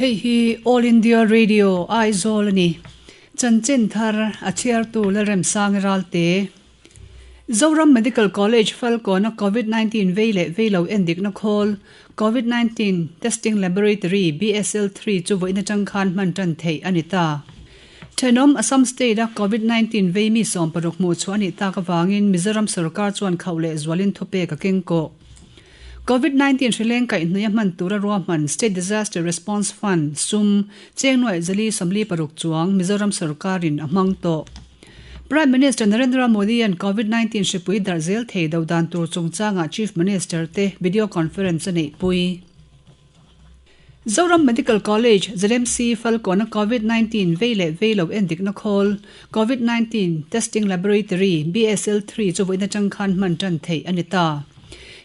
Hei hi All India Radio Aizawl a ni. Chanchin thar a chhiartu Lalremsangi Ralte. Zoram Medical College Falkawna Covid 19 vei leh vei lo endikna khawl Covid 19 Testing Laboratory BSL-3 chu vawiin atang khan hman tan theih a ni ta. Thenawm Assam State a Covid 19 vei mi 16 hmuh chhuah a nih tak avangin Mizoram sorkar chuan khauh leh zualin thupek a keng kawh. Covid 19 hrileng kaihhnawih a hman tura ruahman State Disaster Response Fund, sum, cheng nuaih zali 46 chuang Mizoram sorkarin a hmang tawh. Prime Minister Narendra Modi-a'n Covid 19 hripui darh zel thei do dan tur chungchangah Chief Minister te video conference a neihpui. Zoram Medical College, ZMC, Falkawna Covid 19 vei leh vei lo endikna khawl, Covid 19 Testing Laboratory, BSL 3 chu vawiin atang khan hman tan theih a ni ta.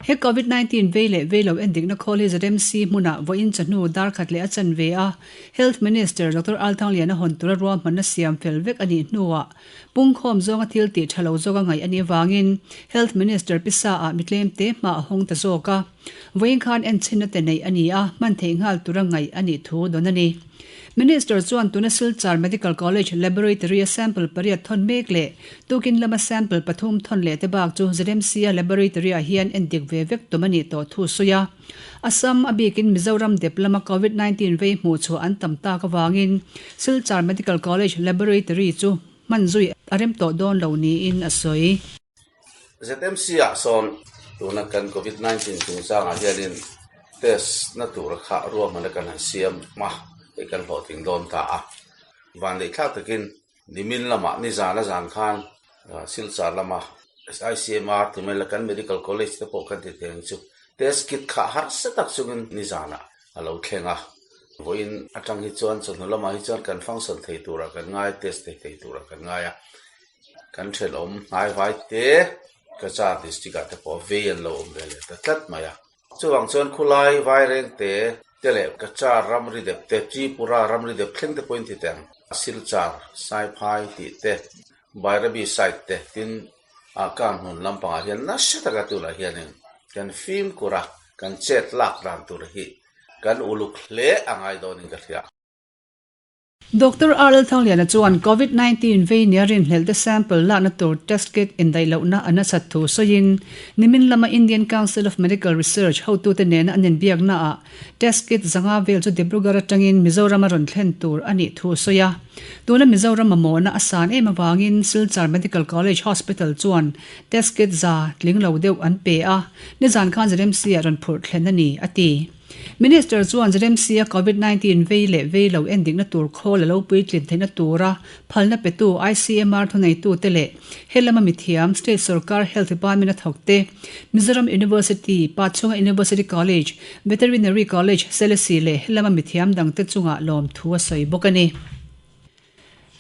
He Covid 19 vei leh vei lo endikna khawl hi ZMC hmunah vawiin chawhnu dar khat leh a chanve a, Health Minister Doctor Althangliana hawn tura ruahmanna siam fel vek a nih hnuah Pungkhawm zawnga thil tih tha lo zawka ngaih a nih avangin Health Minister pisa ah mitlem te hma a hawng ta zawk a. Vawiin khan enchhinna te neih a ni a, hman theih nghal tura ngaih a nih thu dawn a ni. Minister chuan tuna Silchar Medical College Laboratory-a sample pariat thawn mek leh tukin lama sample pathum thawn leh te bak chu ZMC-a Laboratory-ah hian endik ve vek tum a nih tawh thu sawi a. Assam, a bikin Mizoram dep lama Covid 19 vei hmuh chhuah an tam tak avangin Silchar Medical College Laboratory chu hman zui a rem tawh dawn lo niin a sawi. ZMC ah sawn tuna kan Covid 19 chungchangah hianin test na tur kha ruahman a kan han siam a, hei kan hlawhtling dawn ta a. Vanneih thlak takin Nimin lamah nizan a zan khan Silchar lama ICMR ti mai la kan Medical College te pawh kan ti thei ang chu test kit kha harsa tak chungin nizanah a lo thleng a, vawiin atang hi chuan chawhnu lamah hi chuan kan function thei turah kan ngai a, test thei thei turah kan ngai a, kan thenawm hnaivai te Cachar district ah te pawh vei an lo awm ve leh ta tlat mai a. Chuvang chuan khulai Vairengte te leh Cachar ramri dep te, Tripura ramri dep thleng te pawhin ti teh ang. Silchar, Saiphai tih te, Bairabi side te tin ah kang hmun lampangah hian nasa taka tunah hianin kan fimkhur a, kan chet lak dan tur hi kan uluk hle a ngai dawnin ka hria. Doctor RL Thangliana chuan Covid 19 vei nia rinhlelh te sample lakna tur test kit indaih lohna a nasat thu sawiin nimin lama Indian Council of Medical Research hotute nena an inbiaknaah test kit zanga vel chu Dibrugarh atangin Mizoram a rawn thlen tur a nih thu a sawi a. Tuna Mizoram mamawhna a san em avangin Silchar Medical College Hospital chuan test kit za tling lo deuh an pe a, nizan khan ZMC ah rawn phurh thlen a ni, a ti. Minister chuan ZMC-a Covid 19 vei leh vei lo endikna tur khawl a lo puitlin theihna tura phalna petu ICMR thuneitute leh he lama mithiam State Sorkar Health Department a thawkte, Mizoram University, Pachhunga University College, Veterinary College, Selesih leh he lama mithiam dangte chungah lawmthu a sawi bawk a ni.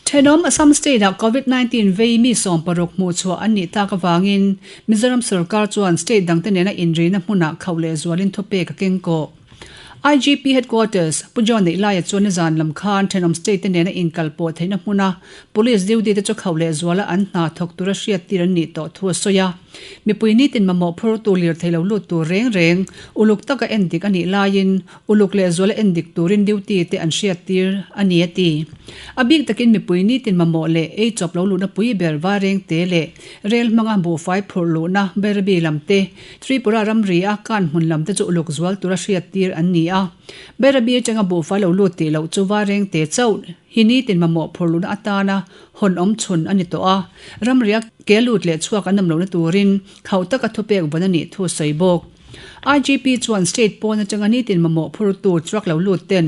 Thenawm Assam State-ah Covid 19 vei mi 16 hmuh chhuah an nih tak avangin Mizoram sorkar chuan state dangte nena inrina hmunah khauh leh zualin thupek a keng kawh. IGP Headquarters, Pu John Neihlaia chuan nizan lam khan thenawm state te nena inkal pawh theihna hmuna Police duty te chu khauh leh zuala an hna thawk tura hriattir an nih tawh thu a sawi a. Mipui nitin mamawh phurtu lirthei lo lut tur reng reng uluk taka endik a nih laiin Uluk leh zuala endik turin duty te an hriattir a ni a ti. A bik takin mipui nitin mamawh leh ei chawp lo luhna pui ber Vairengte leh rel hmanga buhfai phurh luhna Bairabi lam te, Tripura ramri a kan hmun lam te chu uluk zual tura hriattir an ni a. Bairabi atanga buhfai lo lut tih loh chu Vairengte chauh hi nitin mamawh phurh luhna atana hawn awm chhun a ni tawh a. Ramria ke lut leh chhuak an awm lohna turin khauh taka thupek vawn a nih thu a sawi bawk. IGP chuan state pawn atanga nitin mamawh phurtu truck lo lut ten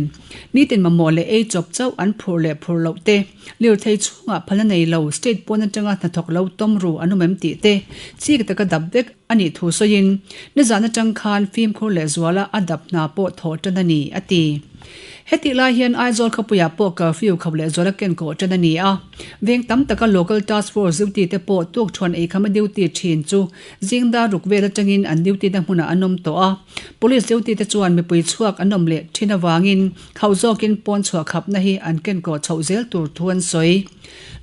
nitin mamawh leh ei chawp chauh an phurh leh phurh loh te, lirthei chhungah phalna nei lo state pawn atanga hnathawk lo tawm ru an awm em tih te chik taka dap vek a nih thu sawiin nizan atang khan fimkhur leh zuala a dap hna pawh thawh tan a ni, a ti. Hetih lai hian Aizawl khawpuiah pawh curfew khap leh zuala ken kawh tan a ni a, veng tam taka local task force duty te pawh tukthuan eikhama duty thin chu Zing dar ruk vel atangin an duty na hmunah an awm tawh a, Police duty te chuan mipui chhuak an awm leh thin avangin khauh zawkin pawn chhuah khapna hi an kenkawh chhoh zel tur thu an sawi.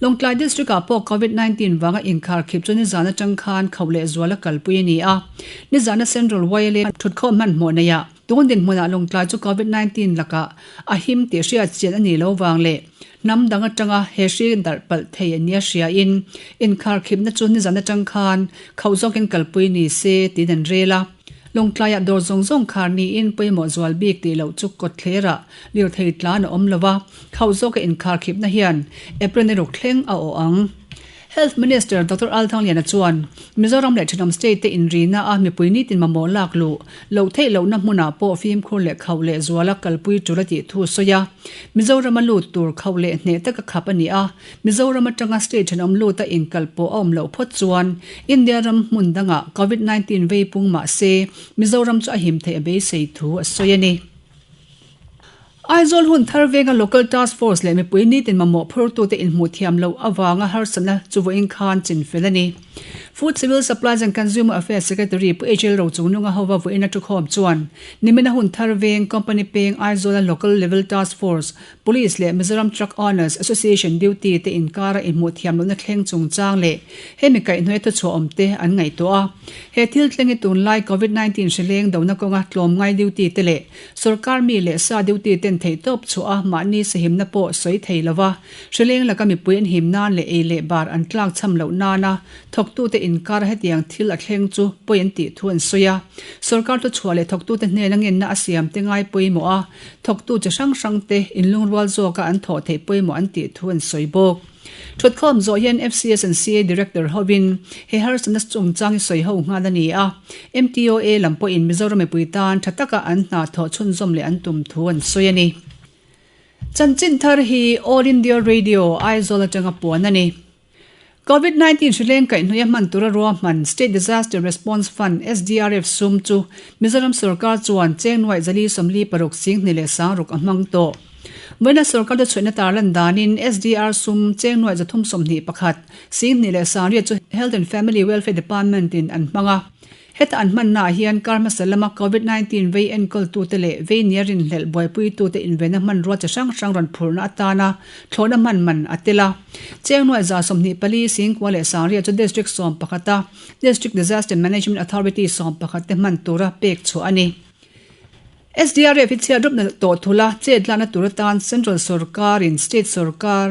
Lawngtlai District ah pawh Covid 19 vanga inkhar khip chu nizan atang khan khauh leh zuala kalpui a ni a, nizana Central YLA thutkhawm hmanhmawh neiah. Tun dinhmunah Lawngtlai chu Covid 19 lakah a him tih hriat chian a nih lo vang leh hnam dang atanga he hri darh palh thei a nia hriain inkharkhipna chu nizan atang khan khauh zawkin kalpui ni se tiin an rel a. Lawngtlaiah dawr zawng zawng khar niin pawimawh zual bik tih loh chu kawtthlerah lirthei tlan a awm lo va, khauh zawka inkharkhipna hian April ni ruk thleng a awh ang. Health Minister Doctor Althangliana chuan Mizoram leh thenawm state te inrina a mipui nitin mamawh lak luh loh theih lohna hmunah pawh fimkhur leh khauh leh zuala kalpui tul a tih thu a sawi a. Mizoram a lut tur khauh leh hneh taka khap a ni a, Mizoram atanga state thenawm luta inkal pawh a awm loh phawt chuan India ram hmun dangah Covid 19 vei pung mah se Mizoram chu a him theih a beisei thu a sawi a ni. Aizawl hun thar venga Local Task Force leh mipui nitin mamawh phurtute inhmuh thiam loh avanga harsatna chu vawiin khan chinfel a ni. Food Civil Supplies and Consumer Affairs Secretary Pu HL Rochungnunga hova vawiin a thukhawm chuan nimina hun thar veng Company peng Aizawla Local Level Task Force, Police leh Mizoram Truck Owners Association duty te inkara inhmuh thiam lohna thleng chungchang leh hemi kaihhnawih a thuchhuah awmte an ngaihtuah a. He thil thleng hi tunlai Covid 19 hrileng dona kawnga tlawmngai duty te leh Sorkar mi leh sa duty ten theihtawp chhuah a mahni sahimna pawh sawi thei lova, hrileng laka mipui an him nan leh ei leh bar an tlak cham loh nana thawktute inkara hetiang thil a thleng chu pawi an tih thu an sawi a. Sorkar thuchhuah leh thawktute hnena ngenna a siam te ngai pawimawh a, thawktu chi hrang hrangte inlungrual zawka an thawh theih pawimawh an tih thu an sawi bawk. Thutkhawm zawh hian FCS and CA Director hovin he harsatna chungchang hi sawi ho nghal a ni a, MTOA lam pawhin Mizoram mipui tan tha taka an hna thawh chhunzawm leh an tum thu an sawi a ni. Chanchin thar hi All India Radio, Aizawl atanga puan a ni. Covid 19 hrileng kaihhnawih a hman tura ruahman State Disaster Response Fund, SDRF, sum chu Mizoram sorkar chuan cheng nuaih zali 46 singhnih leh sangruk a hmang tawh. Vawiina sorkar te chhuihna tarlan danin SDR sum cheng nuaih 321, 2 leh 90 chu Health and Family Welfare Department in an hmang a. Heta an hmannaah hian kar hmasa lama Covid 19 vei enkawltute leh vei nia rinhlelh buaipuitute invenna hmanrua chi hrang hrang rawn phurhna atana thlawhna hman man a tel a. Cheng nuaih 24, 9 leh 90 chu District 11 a District Disaster Management Authority 11 te hman tura pek chhuah a ni. SDRF hi chhiat rupna tawh thul a, chet lakna tur atan Central sawrkarin State sawrkar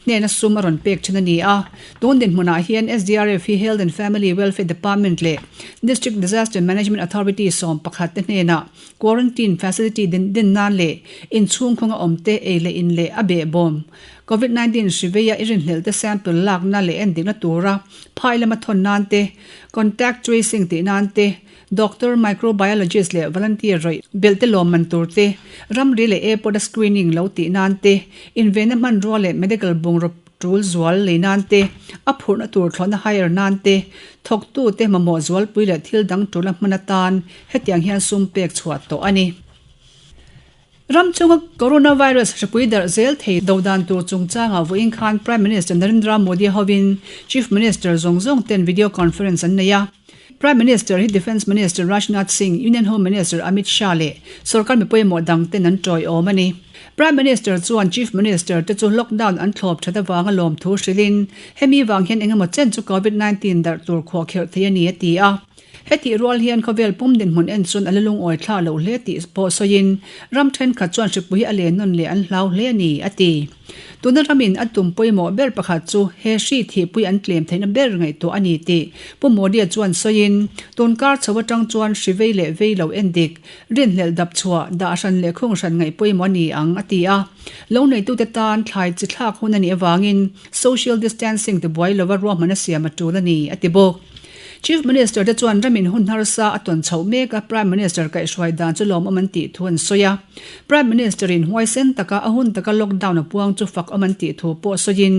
hnena sum a rawn pek thin a ni a. Tun dinhmunah hian SDRF hi Health and Family Welfare Department leh District Disaster Management Authority 11 te hnenah Quarantine Facility din nan leh inchhung khawnga awmte ei leh in leh a behbawm Covid 19 hri veia i rinhlelh te sample lakna leh endikna tura phai lama thawn nan te, Contact Tracing tih nan te, Doctor, Microbiologist leh Volunteer rawih belh te lawmman tur te, ramri leh airport a screening lo tih nan te, invenna hmanrua leh medical bungraw tul zual lei nan te, a phurhna tur thlawhna hire nan te, thawktu te mamawh zualpui leh thil dang tul a hman atan hetiang hian sum pek chhuah tawh a ni. Ram chunga Coronavirus hripui darh zel thei do dan tur chungchangah vawiin khan Prime Minister Narendra Modi hovin Chief Minister zawng zawng ten video conference an nei a. Prime Minister hi Defence Minister Rajnath Singh, Union Home Minister Amit Shah leh sorkar mi pawimawh dang ten an tawiawm a ni. Prime Minister chuan Chief Minister te chu lockdown an thlawp that avanga lawmthu hrilhin hemi vang hian engemaw chen chu Covid 19 darh tur khuahkherh thei a ni a ti a. Hetih rual hian khawvel pum dinhmun en chuan a la lungawi thla loh hle tih pawh sawiin ram thenkhat chuan hripui hi a len nawn leh an hlau hle a ni, a ti. Tuna ramin a tum pawimawh ber pakhat chu he hri thihpui an tlem theihna ber ngaihtuah a ni tih Pu Modi-a chuan sawiin tun kar chho atang chuan hri vei leh vei lo en dik, rinhlelh dap chhuah, dah hran leh khung hran ngaih pawimawh a ni ang, a ti a. Lo neitute tan thlai chi thlak hun a nih avangin social distancing tibuai lova ruahman a siam a tul a ni, a ti bawk. Chief Minister te chuan ramin hun harsa a tawn chhoh mek a, Prime Minister kaihhruai dan chu lawmawm an tih thu an sawi a. Prime Minister in huaisen taka a hun taka lockdown a puang chu fak awm an tih thu pawh sawiin,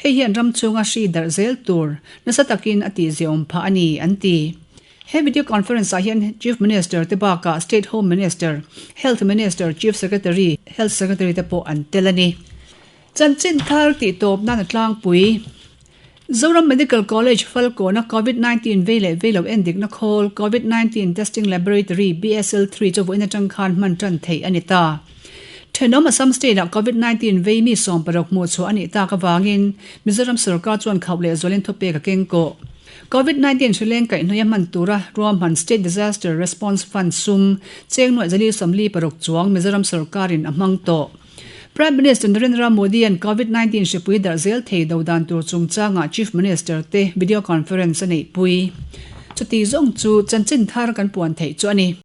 hei hian ram chhunga hri darh zel tur nasa takin a tihziaawm phah a ni, an ti. He video conference ah hian Chief Minister te bakah State Home Minister, Health Minister, Chief Secretary, Health Secretary te pawh an tel a ni. Chanchin thar tih tawp nan a tlangpui. Zoram Medical College Falkawna Covid 19 vei leh vei lo endikna khawl Covid 19 Testing Laboratory BSL three chu vawiin atang khan hman tan theih a ni ta. Thenawm Assam State ah Covid 19 vei mi 16 hmuh chhuah a nih tak avangin Mizoram sorkar chuan khauh leh zualin thupek a keng kawh. Covid 19 hrileng kaihhnawih a hman tura ruahman State Disaster Response Fund sum cheng nuaih zali 46 chuang Mizoram sorkarin a hmang tawh. Prime Minister Narendra Modi-a'n Covid 19 hripui darh zel thei do dan tur chungchangah Chief Minister te video conference a neihpui. Chuti zawng chu chanchin thar kan puan theih chu a ni.